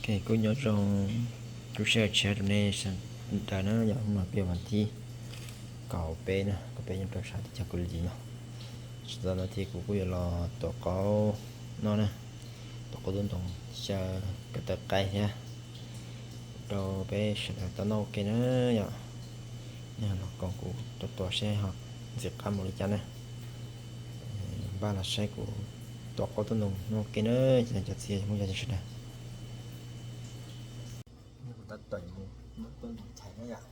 Kuv nyob zoo, kuv sawv daws rau nej sawv daws na, yog hnub no peb vas thib kaum peb na, kaum peb nyob rau sab teb chaws Kaus Lim no. Tsis tas no thiab kuv kuj yuav los tuav qaub no na, tuav qaub tub ntoo xyaw ko taw qaib thiab rau peb sawv daws tau noj ua ke na yom. Nej los koom kuv tua tua seb ho ntxim qab mus li cas na. Npaj los saib kuv tua qaub tub ntoo noj ua ke na, cov txiv Hmoob yog sawv daws. Kuv tab tom mus muab tub ntoo chais na yom.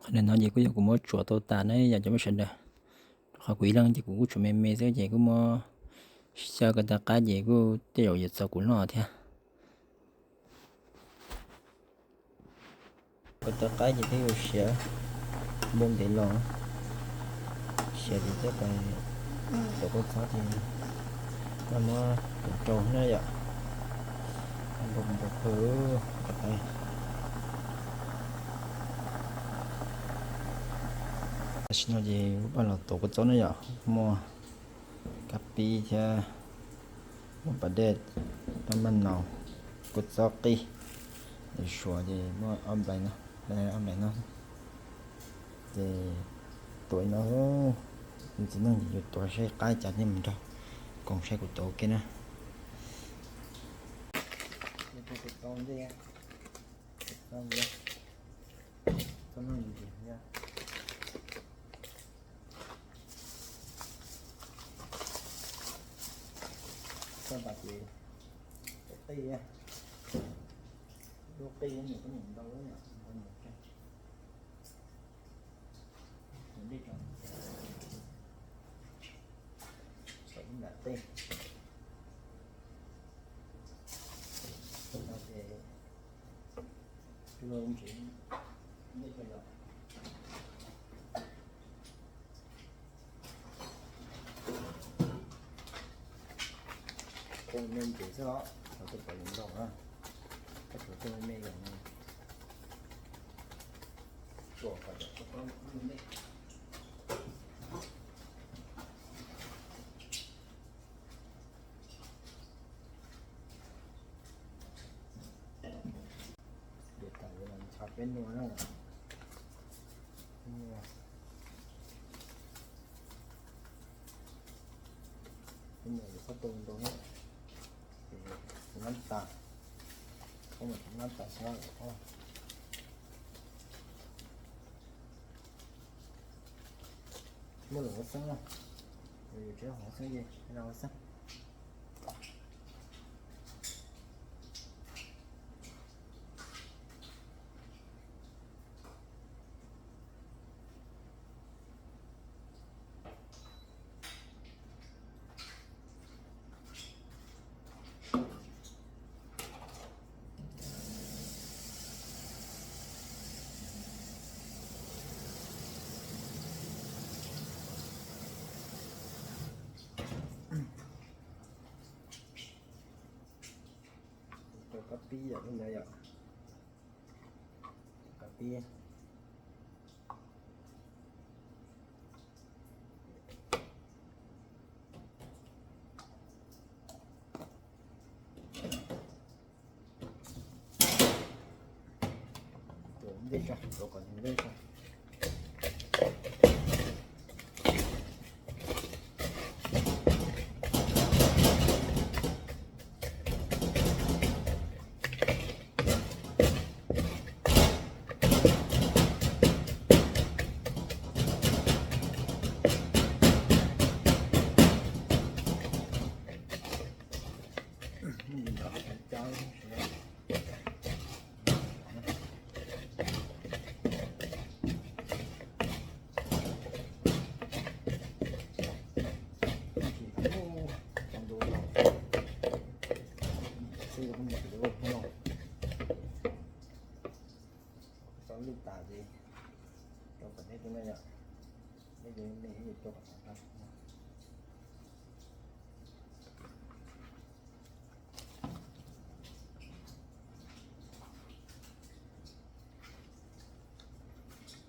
Qhov no ces kuj yog kuv muab tsuav tau tas na yom cov phooj ywg sawv daws. Rau qhov kuv ib leeg ces kuv kuj tsuav me me xwb ces kuj muab xyaw ko taw qab ces kuj tej zaum yuav txaus kuv noj thiab. Ko taw qab ces twb yuav siav npau ntev los, siav ces thiaj pais tuav kua txob ces muab rau na yom. Npau npau kawg ko taw. Tam sim no ces kuv pab los tuav kua txob na yom, muaj kab pib thiab muaj pas dej, pab maj naus, kua txob qij, suav ces muaj ob nplais no, ob nplais no. Ces tuav no, txiv neej ces yuav tuav saib qab cas nej mus nrog koom saib kuv tuav ua ke na. Txoj pas ces qij, lub qij nyuam qij nyuam ntau, ntau nyuam qij. Txom ib nram tej no ces Ua me ntsis xwb os, txhob ua pov zoo ntau na, koj tshuav tej me me yom. Ntshav peb nua na. Peb nua, peb nua txhob tu ntau na. Nab tas, koj mas nab tas xwb. Muaj lus ua xeeb na, yus tsis ua xeeb ces ua xeeb. Rau kab pib yom, li ntawd yom. Kab pib. Tus ntej tso, rau kom tus ntej tso. Tau lwj tas ces rau kom nej tus no yom, nej tus me rau kom tag.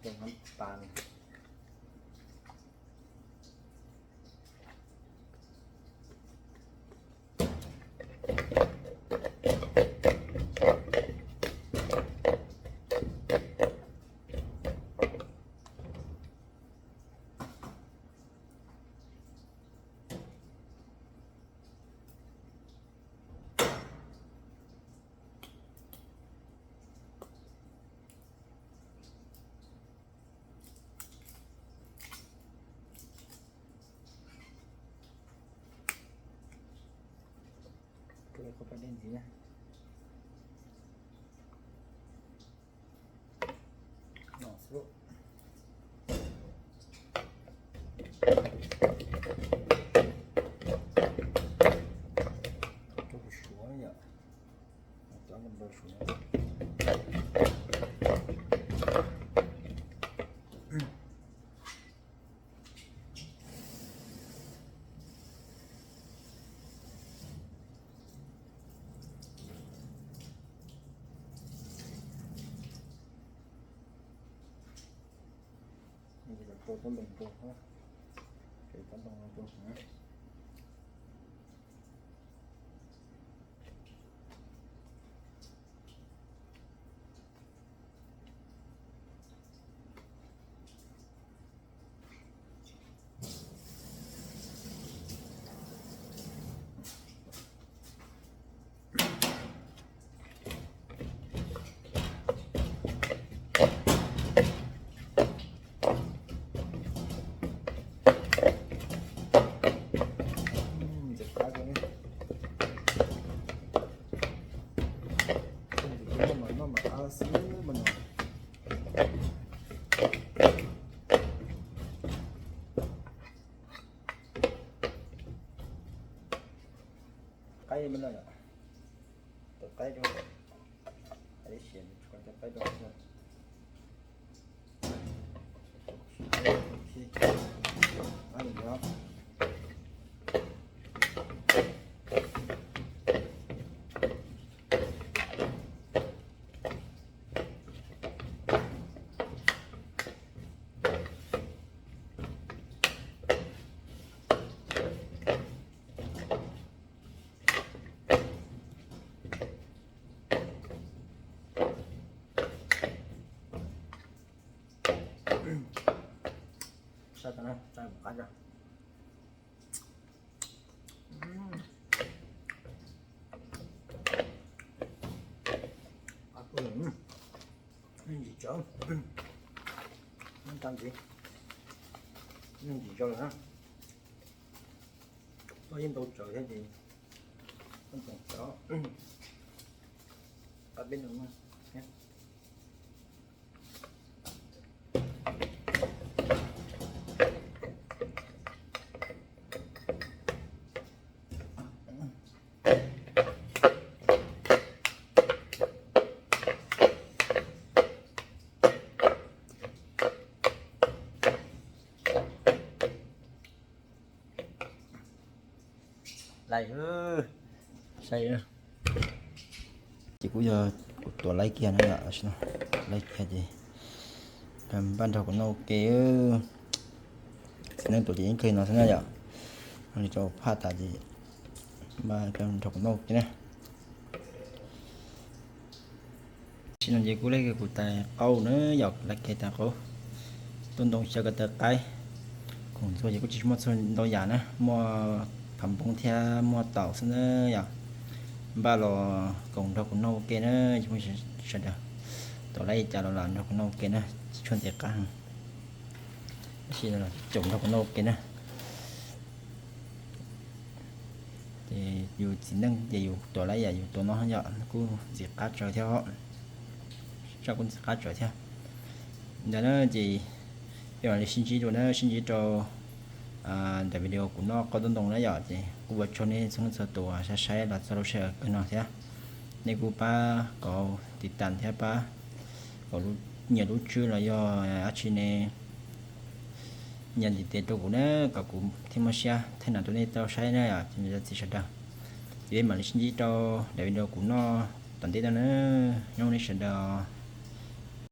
Rau nab tas. Rau qhov pab dej ntxiv na. No xwb. Rau suav yom. Cov npau suav. Rau tsob ntoo rau, tsob ntoo rau. Qaib me no yom, tus qaib rau, qaib siav, tsis qhov cov Ntsim tsawv, ntsim, ntsim tsawv lawm na. Toj yeej ntau tsawv thiab ces toj tseem tsawv. Pab peb no. Lais, saib, ces kuj yog kuv tuav laib kiag na yom, laib kiag ces npaj nrog kuv noj ua ke. Txiv neej tuav ces yeej kawg no xwb na yom, li rau phaj tas ces npaj nrog kuv noj ua ke na. Tam sim no ces kuv laij kiag kuv tais qaub na yom, laij kiag tais qaub, tuaj ntoo xyaw ko taw qaib. Khoom ntxuag ces kuj tsis muaj txog ntau yam na, muaj phav npoo thiab muaj taum xwb na yom. Npaj los koom nrog kuv noj ua ke na, sawv daws. Tuav laib li cas los lam nrog kuv noj ua ke na, tsis tshua ntxim qab. Tab sis koom nrog kuv noj ua ke na. Ces yus txiv neej ces yus tuav laib yam yus tuav no yom, kuj ntxim qab tsawv thiab, kuj ntxim qab tsawv thiab. Ntawd na ces peb mam li sib ntsib dua na, sib ntsib rau daim video kuv noj qaub tub ntoo na yom. Ces kuj ua tsaug nej txhua leej txhua tus saib saib los txog lub sij hawm kawg no thiab. Nej kuj pab kauv tiv tas thiab pab kauv nyiam lub tswb los yog dab tsi ne, nyiam ntiv tes rau kuv na, kom kuv thiaj muaj siab thaij no rau nej tau saib na yom, cov niam cov txiv sawv daws. Ces peb mam li sib ntsib rau daim video kuv noj tom ntej no na, nyob nej sawv daws.